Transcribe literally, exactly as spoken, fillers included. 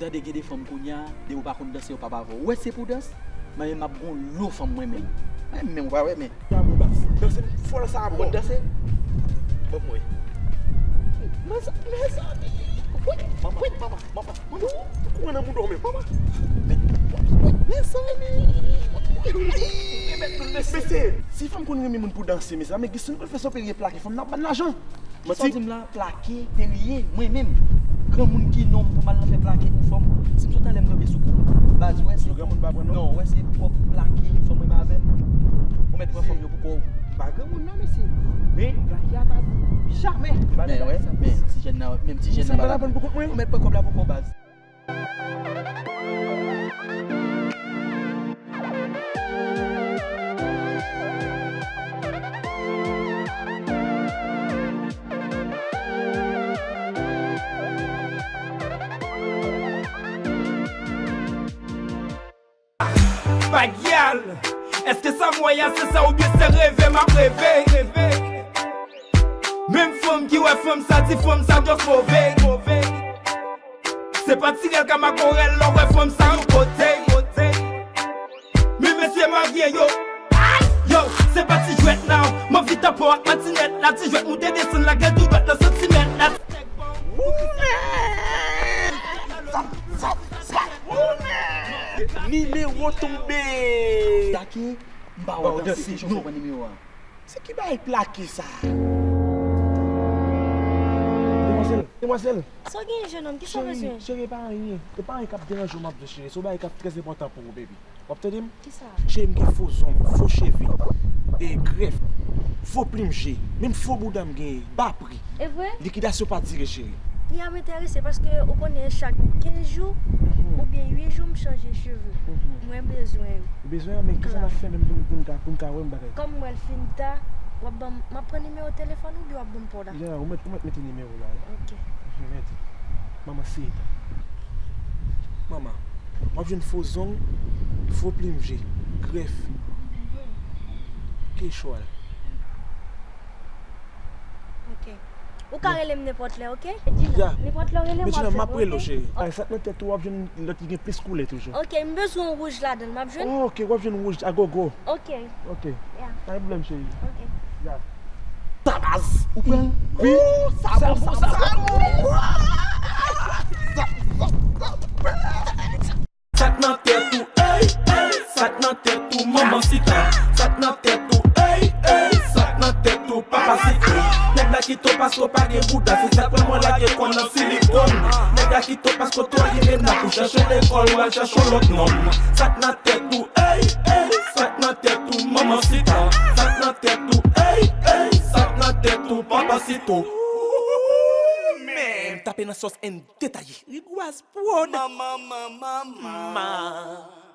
Tande, gen de fanm kounye a, depi w pa konn danse, yo p ap avè w. Ou wè se pou dans? Mwen menm, m ap gon lo fanm mwen menm. Mwen menm, ou pa wè, men. Danse fòl sa bon. Ou konn danse? Ban m wè. Mezanmi, mezanmi. Wi, wi, manman, manman. Ou kouran nan mouda w menm. Manman. Mezanmi. Mesye, si fanm konn renmen moun pou danse, mezanmi, gen sou nou pral fè sa, peye plake fanm nan, ban n lajan. Sa w di m la, plake, perye, mwen menm. Granmoun ki nonm pou m al nan fè plake pou fanm. Si m sot anlè m tonbe sou kou. Baz, ou wè se granmoun pa pran non. Non, ou wè se pwòp plake fanm renmen avè m. Ou mèt pran fanm yo pou kò w. M pa granmoun non, mesye. Men plake a baz. Jamè. Men wè, men ti jèn nan, menm ti jèn nan pa la pran pou kont mwen. Ou mèt pran kòb la pou kò w, baz. Pagyal, èske sa m wè a se sa oubyen se reve m ap reve? Menm fanm ki wè fanm sa di fanm sa just move. Se pa ti rèl ka makorèl lè w wè fanm sa yon kote. Men mesye marye yo. Yo, se pa ti jwèt la. M anvi tanpon ak matinèt la. Ti jwèt moute desann la, gen tou dwèt nan santimèt la. Nimewo tonbe. Plake, m pa wè w danse, kijan w fè pran nimewo a? Se ki bagay plake sa? Demwazèl, demwazèl. Sa w genyen, jennonm? Kisa w bezwen? Cheri, cheri, e pa anyen. E pa anyen k ap deranje w, m ap di w, cheri. Se yon bagay k ap trè enpòtan pou ou, baby. W ap tande m? Kisa? Cheri, m gen fo zong, fo cheve, e grèf, fo plim je, menm fo bouda m genyen, ba pri. E vre? Likidasyon pa dire, cheri. Li ap enterese paske ou konnen chak kenz jou oubyen uit jou m chanje cheve. Mwen bezwen yo. Ou bezwen yo, men kisa n ap fè menm pou n, pou n ka, pou n ka wè m bagay? Kòm m wè l fin ta, w ap ban m, m ap pran nimewo telefòn ou oubyen w ap ban m pa w la? Ya, ou mèt, ou mèt mete nimewo la wi. Ok. Mèt. Manman seytan. Manman, w ap jwenn fo zong, fo plim je, grèf, kechwal. Ok. Ou ka rele m nenpòt lè, ok? Dina, nenpòt lè w rele m, w ap jwenn mwen, ok? Dina, m ap rele w, cheri. Ay, sa k nan tèt ou, w ap jwenn lòt ki gen plis koulè toujou. Ok, m bezwen yon wouj ladan l, m ap jwenn? Oh, ok, w ap jwenn wouj a gogo. Ok. Ok. Ya. Pa gen pwoblèm, cheri. Ok. Ya. Tabaz! Ou pran? Wi. Sa bon, sa bon, sa bon. Sa, sa, sa. Sa k nan tèt ou, ey, ey, sa k nan tèt ou, manman sita. Sa k nan tèt ou, ey, ey, sa k nan tèt ou, papa sita. Nèg la kite w paske w pa gen bouda, se sa k fè mwen lage kò nan silikòn. Nèg la kite w paske w twò limena pou chèche lekòl, w al chèche yon lòt nonm. Sa k nan tèt ou, ey, ey, sa k nan tèt ou, manman sita. Sa k nan tèt ou, ey, ey, sa k nan tèt ou, papa sita. Men, tape nan sòs and detaye. Rigwaz Prod. Manman, manman, manman.